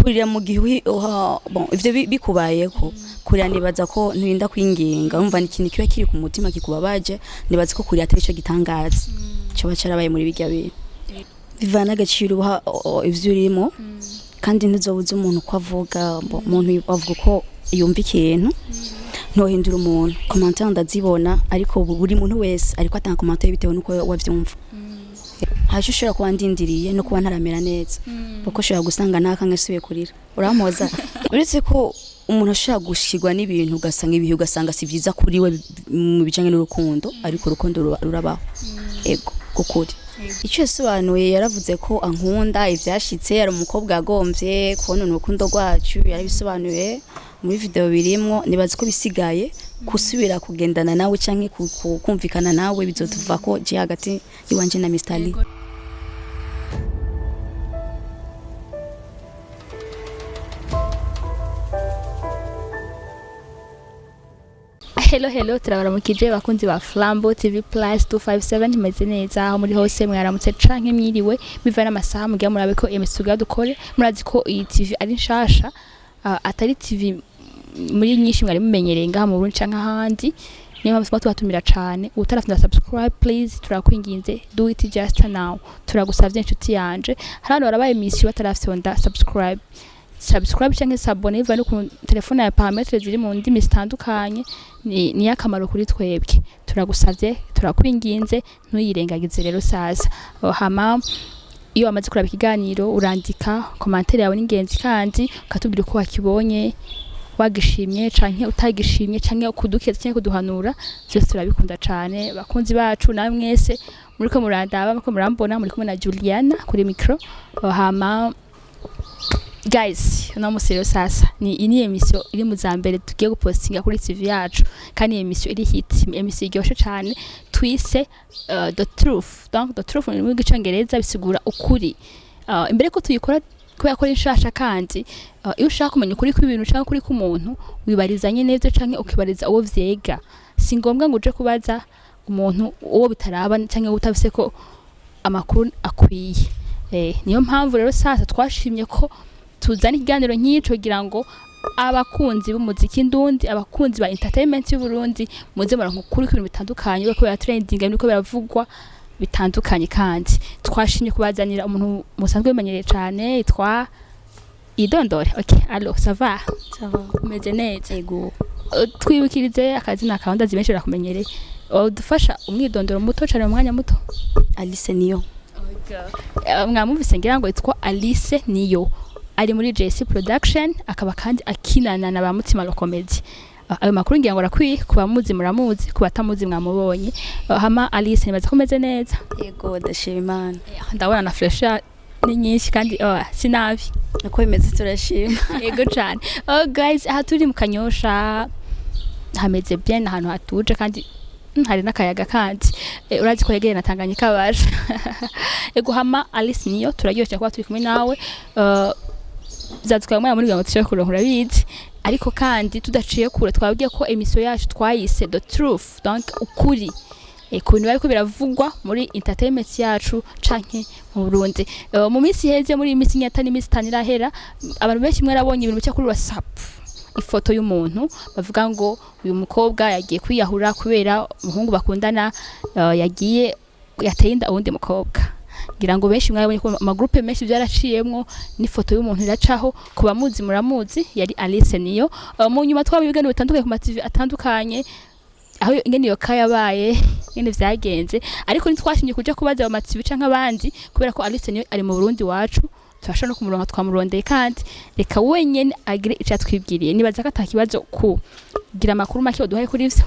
Kurira mu gihe bon, ivyo bikubayeko, kurira nibaza ko nturinda kwinginga. Urumva ni ikintu kiba kiri ku mutima kikubabaje. Nibaza ko kurira atari ico gitangaza coba carabaye muri birya bintu. Bivana agaciro uha ivyo urimo, kandi ntuzobuze umuntu uko avuga. Bon, umuntu avuga uko yumva ikintu, ntohindura umuntu. Commentaire ndazibona, ariko buri muntu wese ariko atanga commentaire bitewe n'uko wavyumva. Hari icyo ushobora kuba ndindiriye no kuba ntaramera neza, kuko ushobora gusanga nta kamwe asubiye kurira urampoza. Uretse ko umuntu ashobora gushirwa n'ibintu, ugasanga ibihe, ugasanga si vyiza kuri we mu bijanye n'urukundo, ariko urukundo rurabaho. Ego, kukuri icyo yasobanuye, yaravuze ko ankunda. Ivyashitse yari umukobwa yagomvye kubona urukundo rwacu, yarabisobanuye muri video birimwo. Nibaza ko bisigaye gusubira kugendana nawe canke kumvikana nawe bizotuva ko je hagati iwanje na Mr. Lee. Hello, hello, turabaramukije bakunzi ba Flambo TV Plus 257. Meze neza aho muri hose? Mwaramutse canke mwiriwe, biva n'amasaha mugira murabe ko emisuga dukore. Murazi ko iyi TV ari nshasha, atari TV muri nyinshi mwari mumenyereye ngaha mu Burundi canke ahandi. Niyo mpamvu tuba tubatumira cane. Utarafunda subscribe, please, turakwinginze, do it just now, turagusavye inshuti yanje. Hari abantu barabaye misi batarafyonda subscribe canke s'abonner, biva no ku telefone ya paramètres ziri mu ndimi zitandukanye. Ni akamaro kuri twebwe. Turagusavye, turakwinginze, ntuyirengagize. Rero sasa, oh, hama iyo wamaze kuraba ikiganiro urandika commentaire yawe, n'ingenzi, kandi ukatubwira uko wakibonye, wagishimye canke utagishimye, canke kudukeza canke kuduhanura, byose turabikunda cane. Bakunzi bacu, namwe mwese muriko murandaba, muriko murambona, muri kumwe na Juliana kuri micro. Oh, hama guys, uno musi rero sasa ni iyi ni émission iri mu za mbere tugiye gupostinga kuri TV yacu, kandi iyi émission iri hit, émission iryoshe cane twise The Truth. Donc The Truth mu rurimi rw'Icongereza bisigura ukuri. Imbere ko tuyikora, kubera ko ari nshasha, kandi iyo ushaka kumenya ukuri kw'ibintu canke ukuri k'umuntu, wibarizanye neza canke ukibariza uwo vyega. Si ngombwa ngo uje kubaza umuntu uwo bitaraba canke utafise ko amakuru akwiye. Niyo mpamvu rero sasa twashimye ko tuzana ikiganiro nk'ico kugira ngo abakunzi b'umuziki ndundi, abakunzi ba entertainment y'u Burundi, muze muronka ukuri kw'ibintu bitandukanye biriko biratrendinga, biriko biravugwa bitandukanye. Kandi twashimye kubazanira umuntu musanzwe mumenyereye cane yitwa Idondore. Okay, allo, ça va? Ça va. Umeze neza? Ego. Twibukirize akazina kawe, ndazi benshi barakumenyereye. Dufasha umwidondoro muto cane mu mwanya muto. Alice niyo. Mwamuvise ngira ngo yitwa Alice Niyo, ari muri JC Production, akaba kandi akinana na ba Mutima Comedy. Ayo makuru ngira ngo arakwiye. Ku bamuzi muramuzi, ku batamuzi mwamubonye. Hama Alice, nibaza ko umeze neza? Ego, ndashima Imana. Ndabona na fresh ni nyinshi kandi, oh, sinabi. Uko bimeze turashima. Yego cane. Oh guys, aha turi mu Kanyosha, hameze bien, ahantu hatuje kandi hari n'akayaga. Kandi urazi ko yegereye na Tanganyika baje. Ego, hama Alice Niyo, turaryoshye kuba turi kumwe nawe. Byadutwaye umwanya muri ngo dushobore kuronka, urabizi. Ariko kandi tudaciye kure, twabwiye ko émission yacu twayise The Truth, donc ukuri ku bintu bariko biravugwa muri entertainment yacu canke mu Burundi. Mu minsi iheze, muri iyi minsi nyata n'iminsi 5 irahera, abantu benshi mwarabonye ibintu bica kuri WhatsApp, ifoto y'umuntu bavuga ngo uyu mukobwa yagiye kwiyahura kubera umuhungu bakundana yagiye yateye inda uwundi mukobwa. Ngira ngo benshi mwabonye ko amagroupe menshi byaraciyemwo, n'ifoto y'umuntu iracaho. Ku bamuzi muramuzi, yari Alice Niyo. Mu nyuma twabonye ibiganiro bitandukanye ku ma TV atandukanye, aho ingene iyo ka yabaye, ingene vyagenze, ariko ntitwashimye kuja kubaza abo ma TV canke abandi, kubera ko Alice Niyo ari mu Burundi wacu, turashobora no kumuronka. Twamurondeye, kandi reka wenyene agire ico atwibwiriye. Nibaza ko ata kibazo kugira amakuru make waduhaye kuri ivyo.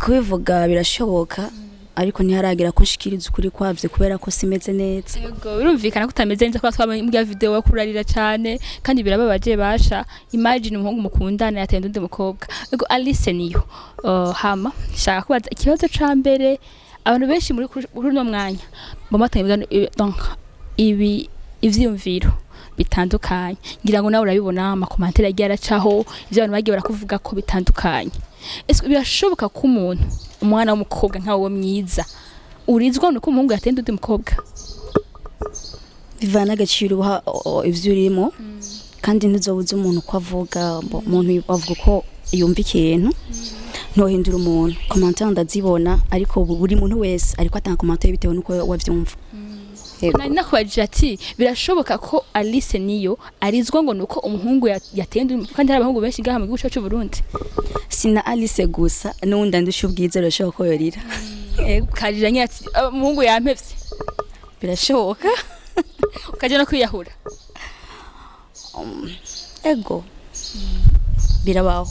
Kubivuga birashoboka, ariko ntiharagera ko nshikiriza ukuri kwavyo kubera ko simeze neza. Yego, birumvikana ko utameze neza, kuba twabonye muri video wo kurarira cyane, kandi birababaje basha. Imagine umuhungu mukundana yatenda undi mukobwa. Yego, Alice Niyo, hama shaka kubaza ikibazo ca mbere. Abantu benshi muri uno mwanya bamatanye donc ibi ivyiyumviro bitandukanye, ngira ngo nawe urabibona, amacommentaires yagiye aracaho, ivyo abantu bagiye barakuvuga ko bitandukanye. Ese birashoboka ko umuntu, umwana w'umukobwa nka wowe mwiza, urizwa nuko umuhungu yatenda undi mukobwa? Bivana n'agaciro uha ivyo urimo, kandi ntuzobuze umuntu uko avuga. Umuntu avuga uko yumva ikintu, ntohindura umuntu. Commentaire ndazibona, ariko buri muntu wese ariko atanga commentaire bitewe n'uko wavyumva. Yego. Nari nakubajije ati birashoboka ko Alice niyo arizwa ngo nuko umuhungu yateye undi, kandi hari abahungu benshi ngaha mu gihugu cyacu cy'u Burundi. Sina Alice gusa, n'uwundi andusha ubwiza birashoboka ko yorira. Yego. Ukarira nyine ati: "Ah, umuhungu yampevye." Birashoboka. Ukaja no kwiyahura. Ego, birabaho.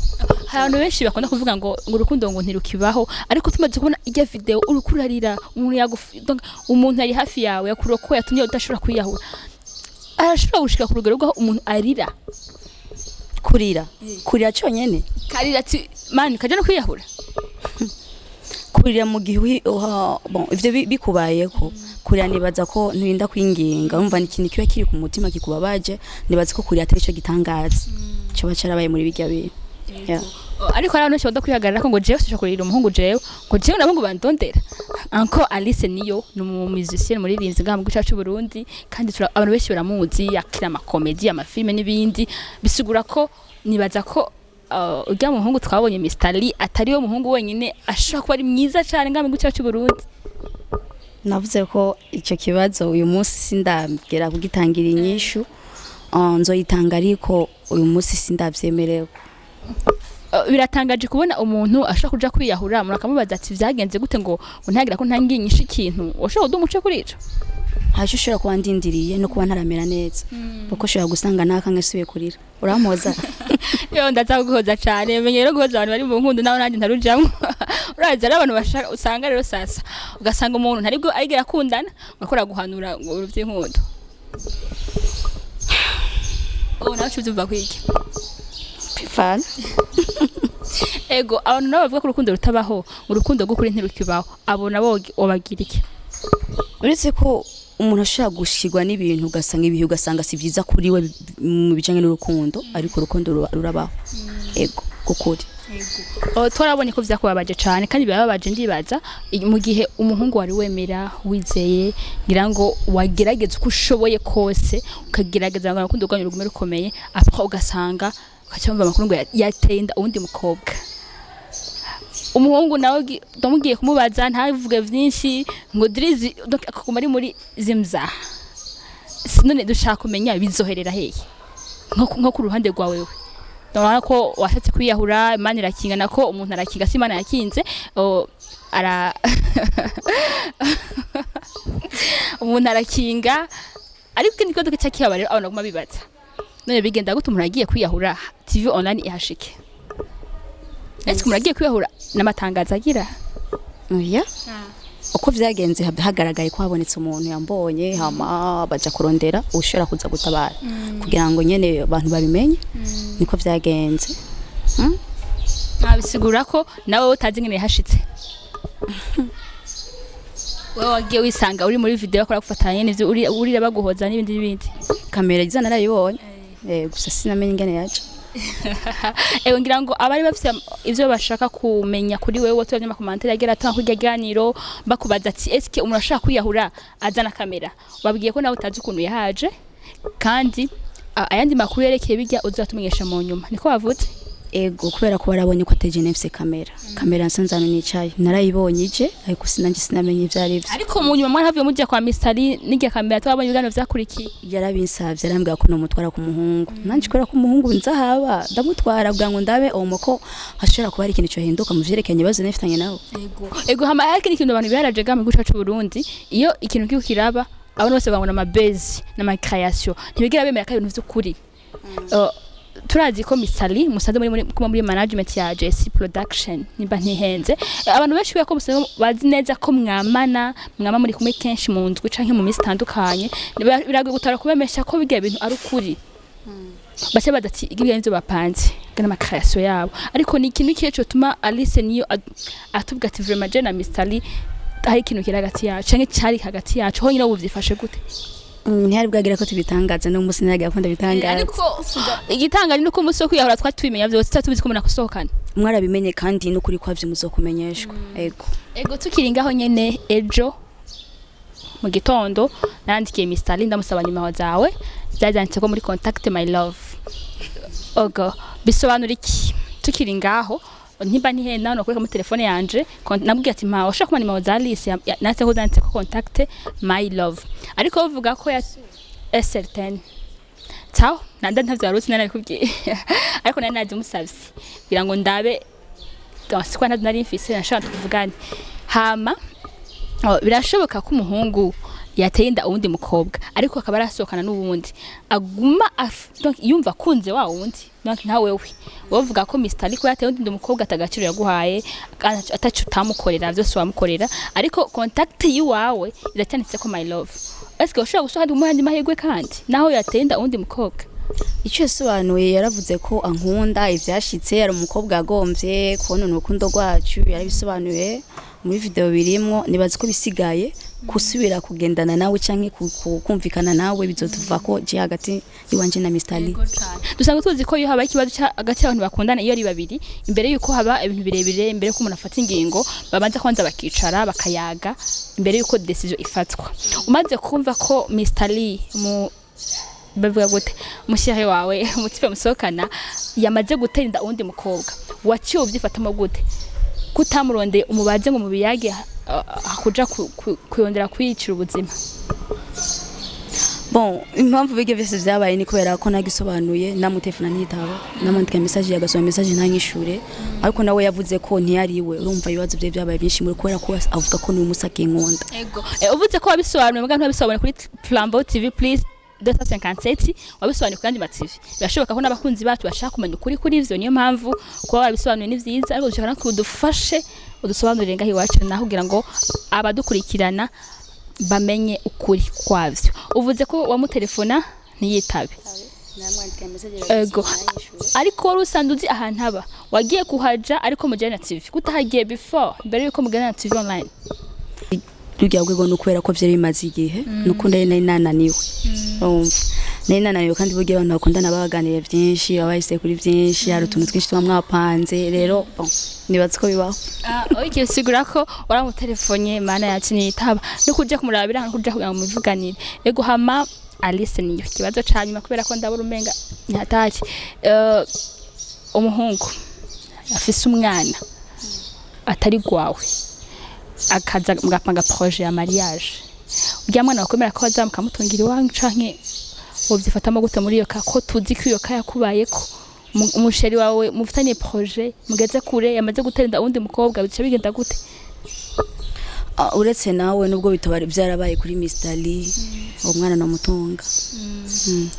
Hari abantu benshi bakunda kuvuga ngo urukundo ngo ntirukibaho, ariko tumaze kubona irya video uriko urarira, umuntu donc umuntu ari hafi yawe yakurokoye, yatumye udashobora kwiyahura, arashobora gushika ku rugero rw'aho umuntu arira. Kurira, kurira cyonyene? Karira ati mani kaja no kwiyahura. Kurira mu gihe bon, ivyo bikubayeko, kurira nibaza ko nturinda kwinginga. Urumva ni ikintu kiba kiri ku mutima kikubabaje. Nibaza ko kurira atari cyo gitangaza coba carabaye muri birya bintu. Yeah. Ariko hari abantu benshi bakunda kwihagarara ko ngo jewe sinshobora kurira umuhungu, jewe ngo jewe nabo ngo bandondera. Anko Alice niyo ni umu musicien, umuririmbyi ngaha mu gihugu cyacu cy'u Burundi, kandi abantu benshi baramuzi, akina ama comédie, ama film n'ibindi. Bisigura ko nibaza ko urya muhungu twabonye Mr Lee atari we muhungu wenyine ashobora kuba ari mwiza cyane ngaha mu gihugu cyacu cy'u Burundi. Navuze ko icyo kibazo uyu munsi sindagera kugitangira inyishu. Nzoyitanga, ariko uyu munsi sindavyemerewe. Biratangaje kubona umuntu ashobora kuja kwiyahura, umuntu akamubaza ati vyagenze gute, ngo ntagira ko ntangiye inyishu. Ikintu ushobora kuduha umuco kuri ico? Haje ushobora kuba ndindiriye no kuba ntaramera neza, kuko ushobora gusanga naka nkasubiye kurira, urampoza. Yo, ndaza kuguhoza cyane. Menye rero guhoza abantu bari mu nkundo, nawe nanjye ntarujamwo. Urazi ari abantu bashaka, usanga rero sasa ugasanga umuntu ntaribwo arigera akundana, ngakora guhanura ngo ibintu by'inkundo. Ubu nawe ubyumva kwiki? Pifana. Ego, abantu nabo bavuga ko urukundo rutabaho, urukundo rw'ukuri ntirukibaho, abo nabo wabagira iki? Uretse ko umuntu ashobora gushirwa n'ibintu, ugasanga ibihe, ugasanga si byiza kuri we mu bijanye n'urukundo, ariko urukundo rurabaho, ego, kukuri. Oh, twarabonye ko vyakubabaje cane kandi birababaje. Ndibaza mu gihe umuhungu wari wemera, wizeye, ngira ngo wagerageza uko ushoboye kose, ukagerageza ngo urukundo rwanyu rugume rukomeye, après ugasanga ukaca wumva amakuru ngo yateye inda uwundi mukobwa. Umuhungu nawe ndamugiye kumubaza ntavuge vyinshi ngo dirizi, donc akaguma ari muri zimza. None dushaka kumenya bizoherera hehe nko ku ruhande rwawe wewe? Urabona ko washatse kwiyahura, Imana irakinga, nako umuntu arakinga, si Imana yakinze. O, ara umuntu arakinga, ariko ikindi kibazo kica kihaba rero, abantu baguma bibaza: none bigenda gute umuntu agiye kwiyahura TV online ihashike? Ese umuntu agiye kwiyahura n'amatangazo agira? Oya, uko vyagenze, hagaragaye ko habonetse umuntu yambonye, hama baja kurondera ushobora kuza gutabara kugira ngo nyene abantu babimenye. Niko vyagenze. Nkabisigura ko nawe utazi ingene yahashitse. Wewe wagiye wisanga uri muri video bakora gufatanya nyene ivyo urira baguhoza n'ibindi n'ibindi. Kamera iza narayibonye, gusa sinamenye ingene yaje. Ewe, ngira ngo abari bafite ivyo bashaka kumenya kuri wewe, tubavye ama commentaires agera atanga kurya ganiro bakubaza ati eske umuntu ashaka kwiyahura azana kamera? Babwiye ko nawe utazi ukuntu yahaje, kandi ayandi makuru yerekeye bijya uzatumenyesha mu nyuma. Niko bavutse. Ego, kubera ko barabonye ko ateje nefse kamera nsanze hano nicaye, narayibonye ije, ariko sinanje sinamenye ivyo ari vyo. Ariko mu nyuma mwarahavuye mujya kwa Mr. n'irya kamera, twabonye ibiganiro vyakurikiye. Yarabinsavye, arambwira ko nomutwara ku muhungu. Nanje kubera ko umuhungu nzahaba, ndamutwara kugira ngo ndabe omo ko hashobora kuba hari ikintu cohinduka mu vyerekanye ibibazo nifitanye nawe. Ego, hama hari ikindi kintu abantu biharaje ga mu gihugu cacu Burundi: iyo ikintu kiko kiraba, abantu bose babona ama buzz n'ama création, ntibigera bemera ko ari ibintu vy'ukuri. Turazi ko Misali musanze muri kuba muri management ya JC Production, nimba ntihenze. Abantu benshi kubera ko musanzwe bazi neza ko mwamana, mwama muri kumwe kenshi mu ndwi canke mu minsi itandukanye, biragoye gutara kubemesha ko bigira ibintu ari ukuri. Baca baza ati ibyo nivyo bapanze n'ama création yabo. Ariko ni ikintu kihe cotuma Alice niyo atubwira ati vraiment je na Mr. Lee hari ikintu kiri hagati yacu canke cari hagati yacu honyine? Ubu vyifashe gute? Ntihari bwagira ko tubitangaza, no musi naragira ko ndabitangaza. Ariko igitangaje nuko umunsi wo kwiyahura twari tubimenya vyose, tutari tubizi ko umuntu asohokana. Mwarabimenye, kandi n'ukuri kwavyo muzokumenyeshwa, ego. Ego, tukiri ngaho nyene, ejo Mu gitondo narandikiye Mr. Lee, ndamusaba nimero zawe, byanditse ko muri contact "my love". Ogo bisobanura iki? Tukiri ngaho, ntimba ntihenda no kureka muri telefone yanje, namubwiye ati: "Mpa, washaka kuma nimero za Alice?" Natse ko zanditse ko contact "my love", ariko bavuga ko ya certain ciao nanda ntavyo warutse narabikubwiye, ariko nari nazimusavye kugira ngo ndabe. Donc, siko ntabyo nari mfise, nashaka tuvugane. Hama oh, birashoboka ko umuhungu yateye inda uwundi mukobwa, ariko akaba arasohokana n'uwundi, aguma donc yumva akunze wa wundi. Donc nka wewe wovuga ko Mr. Lee ko yateye undi mukobwa atagaciro yaguhaye, ataco utamukorera vyose wamukorera, ariko contact yiwawe iracyanditse ko "my love". Est-ce que ushobora gusohora umuha andi mahirwe kandi naho yateye inda uwundi mukobwa? Icyo yasobanuye, yaravuze ko ankunda, ivyashitse yari umukobwa agomvye kubona urukundo rwacu. Yarabisobanuye muri video birimwo. Nibaza ko bisigaye gusubira kugendana nawe canke kumvikana nawe bizotuva ko je hagati iwanje na Mr. Lee. Dusanzwe tuzi ko iyo habaye ikibazo hagati y'abantu bakundana, iyo ari babiri, imbere yuko haba ibintu birebire, imbere yuko umuntu afata ingingo, babanza kwanza bakicara bakayaga imbere yuko decision ifatwa. Umaze kumva ko Mr. Lee, mu bavuga gute, umushyire wawe, umutipe musohokana, yamaze gutera inda uwundi mukobwa, waciye ubyifatamo gute? Kutamurondeye umubaze ngo mubiyage, kuja kuyondera kwiyicira ubuzima? Bon, impamvu bige vyose vyabaye ni kubera ko nagisobanuye, namutelefona ntitaba, namwandika message yagasoma message ntanyishure, ariko nawe yavuze ko ntiyari iwe. Urumva ibibazo vye vyabaye byinshi muri kubera ko avuga ko ni umusaki nkunda. Ego. Uvuze ko wabisobanuye, muga ntiwabisobanuye kuri Flambeau TV Plus 257, wabisobanuye ku yandi ma TV. Birashoboka ko n'abakunzi bacu bashaka kumenya ukuri kuri ivyo, niyo mpamvu kuba wabisobanuye ni vyiza, ariko dushaka no kudufashe udusobanurire ngaho iwacu naho kugira ngo abadukurikirana bamenye ukuri kwavyo. Uvuze ko wamutelefona ntiyitabe. Ego. Ariko wari usanzwe uzi ahantu aba, wagiye kuhaja ariko mujyana na TV. Kutahagiye before, mbere yuko mugana na TV online? Rurya rwego ni ukubera ko vyari bimaze igihe, nuko nari nananiwe. Urumva nari nananiwe, kandi burya abantu bakundana baba baganiriye byinshi, baba bahise kuri byinshi, hari utuntu twinshi tuba mwapanze. Rero bon, nibaza ko bibaho. Ah, okay, sigura ko waramutelefone, mana yacu, nitaba, no kuja kumurabira, no kuja kugira ngo muvuganire. Ego. Hama Alice, niyo kibazo ca nyuma, kubera ko ndabura umenga ntihatashye. Umuhungu afise umwana atari gwawe, akaza mugapanga projet ya mariage, urya mwana wakwemera ko aza mukamutungira iwanyu, canke wovyifatamo gute muri iyo ka ko tuzi ko iyo ka yakubayeko? Umuchéri wawe mufitanye projet mugeze kure yamaze gutera inda uwundi mukobwa, bica bigenda gute? Ah, uretse nawe, nubwo bitaba byarabaye kuri Mr. Lee, uwo mwana namutunga.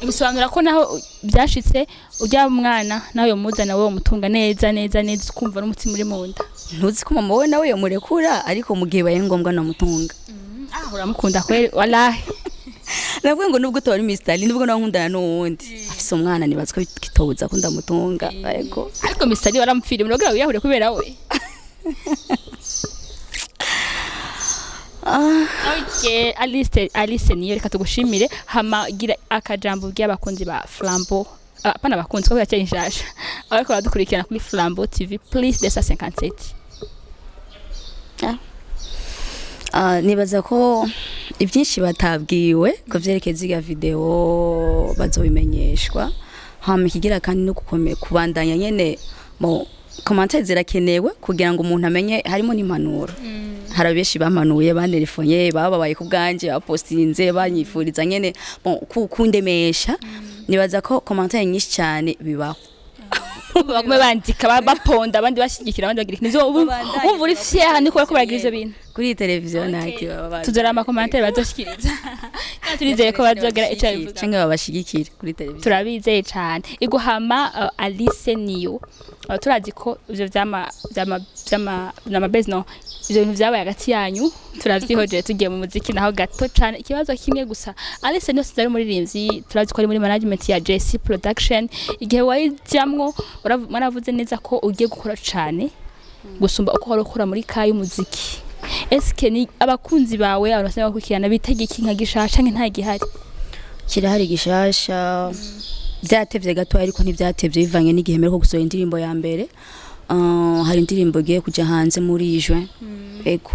Bisobanura ko naho byashitse ujya mwana nawe yomuzana, wowe umutunga neza neza neza, ukumva n'umutima uri mu nda? Ntuzi ko mama we nawe yomurekura, ariko mu gihe bibaye ngombwa namutunga. Ah, uramukunda kweli, wallahi. Navuga ngo nubwo utaba ari Mr. Lee, nubwo nawe nkundana n'uwundi afise umwana, nibaza ko kitobuza ko ndamutunga, yego. Ariko Mr. Lee waramupfiriye, murogira wiyahure kubera we? Ah. Okay, Alice, Alice niyo reka tugushimire. Hama gira akajambo bw'abakunzi ba Flambeau. Ah, pana abakunzi ko yakeye inshasha. Ariko baradukurikirana kuri Flambeau TV Plus 257. Ah, nibaza ko ibyinshi batabwiwe ko vyerekeye ziga video bazobimenyeshwa. Hama ikigira kandi no kubandanya nyene mu commentaire zirakenewe kugira ngo umuntu amenye, harimo n'impanuro. Hari benshi bampanuye, banelefonye, bababaye ku bwanje, bapostinze banyifuriza nyene, bon, kundemesha. Nibaza ko commentaire nyinshi cyane bibaho. Bagume bandika, baponda, abandi bashyigikira, abandi bagira ikintu. Wumva uri fier ni kubera ko baragira ivyo bintu? Kuri iyi televiziyo ntacyo baba bazi. Tuzora amacommentaires bazoshikiriza, kandi turizeye ko bazogira ico babivuga. Canke babashigikire kuri televiziyo. Turabizeye cyane. Iguhama Alice niyo, turazi ko ivyo vyama base no ivyo bintu vyabaye hagati yanyu turavyihojeje. Tugiye mu muziki naho gato cane, ikibazo kimwe gusa. Alice niyo sinzi ari umuririmbyi, turazi ko ari muri management ya JC Production. Igihe wayijamwo waravuze neza ko ugiye gukora cane gusumba uko wari ukora muri ka y'umuziki. Eske ni abakunzi bawe, abantu basanzwe bakurikirana, bitega iki nka gishasha, canke nta gihari? Kirahari gishasha. Byatevye gato, ariko ntibyatevye bivanye n'igihe mperuka gusohora indirimbo ya mbere. Hari indirimbo igiye kuja hanze muri juin, ego.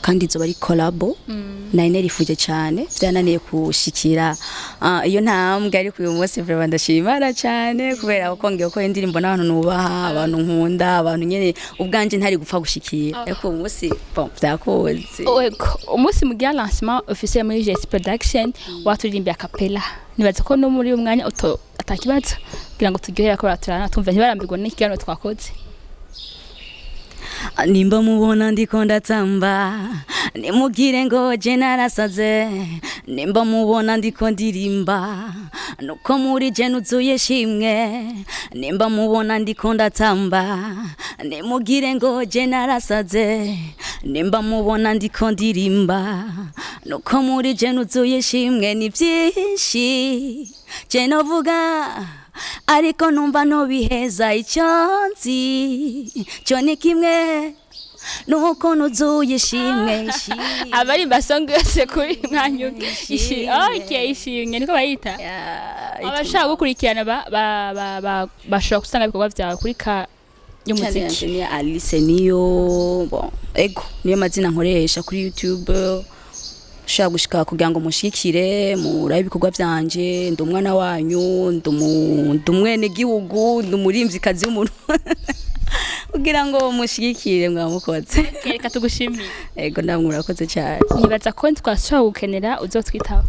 Kandi izoba ari collabo nari narifuje cyane, byananiye kushikira iyo ntambwe, ariko uyu munsi vraiment ndashimara cyane kubera ko ngiye gukora indirimbo n'abantu nubaha, abantu nkunda, abantu nyene ubwanje ntari gupfa gushikira, ariko uyu munsi, bon, byakunze. Ego, umunsi mugira lancement officiel muri GS Production waturirimbiye a cappella. Nibaza ko no muri uyu mwanya uto atakibazo kugira ngo turyohere ko baraturana tumva ntibarambirwa n'ikiganiro twakoze. Nimba mubona ndiko ndatamba, nimugire ngo je narasaze. Nimba mubona ndiko ndirimba, nuko muri je nuzuye shimwe. Nimba mubona ndiko ndatamba, nimugire ngo je narasaze. Nimba mubona ndiko ndirimba, nuko muri je nuzuye shimwe. Ni byinshi je novuga, ariko numva ntobiheza. Icyo nzi cyo ni kimwe, nuko nuzuye ishimwe, ishimwe. Abarimba song yose kuri mwanya ishi, okay, ishimwe niko bayita. Abashaka gukurikirana bashobora gusanga ibikorwa byawe kuri ka Channel y'umuziki. Yanje ni Alice niyo, bon, ego, niyo mazina nkoresha kuri YouTube. Ushaka gushika kugira ngo mushikire murabe ibikorwa vyanje, ndi umwana wanyu, ndi umwenegihugu, ndi umurimvyikazi w'umuntu, kugira ngo mushigikire mwamukoze. Reka tugushimire. Ego, ndamwe murakoze cyane. Nibaza ko twashobora gukenera uzotwitaba.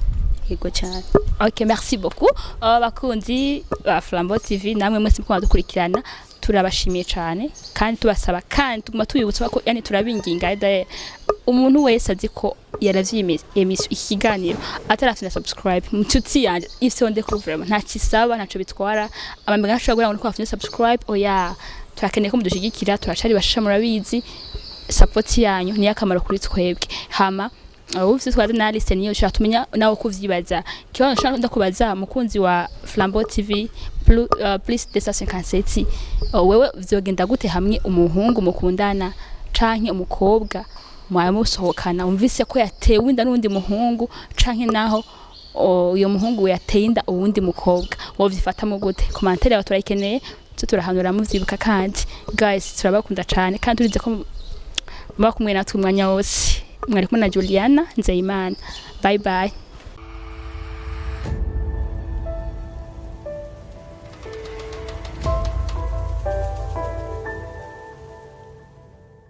Ego cyane. Ok, merci beaucoup. Aba bakunzi ba Flambeau TV, namwe mwese mukunda dukurikirana, turabashimiye cyane kandi tubasaba kandi tuguma tubibutsa ko, yani turabinginga d'ailleurs, umuntu wese azi ko yaravye émission, ikiganiro, atarafina subscribe, nshuti yanje, ifyonde ko vraiment nta kisaba, ntaco bitwara. Amamega ashobora kugira ngo ko subscribe, oya, turakeneye ko mudushigikira, turacari bashisha, murabizi, support yanyu ni akamaro kuri twebwe. Hama ubu twaze na Alice niyo ushaka tumenya nawe kuvyibaza ikibazo nshaka ndakubaza, mukunzi wa Flambeau TV plus 257, wewe vyogenda gute hamwe umuhungu mukundana canke umukobwa mwamusohokana umvise ko yatewe inda n'uwundi muhungu, canke naho uyo muhungu yateye inda uwundi mukobwa, wovyifatamo gute? Commentaire yawe turayikeneye, tu turahanura muvyibuka. Kandi guys, turabakunda cane kandi turize ko muba kumwe natwe umwanya wose. Mwari kumwe na Juliana Nzeyimana. Bye bye.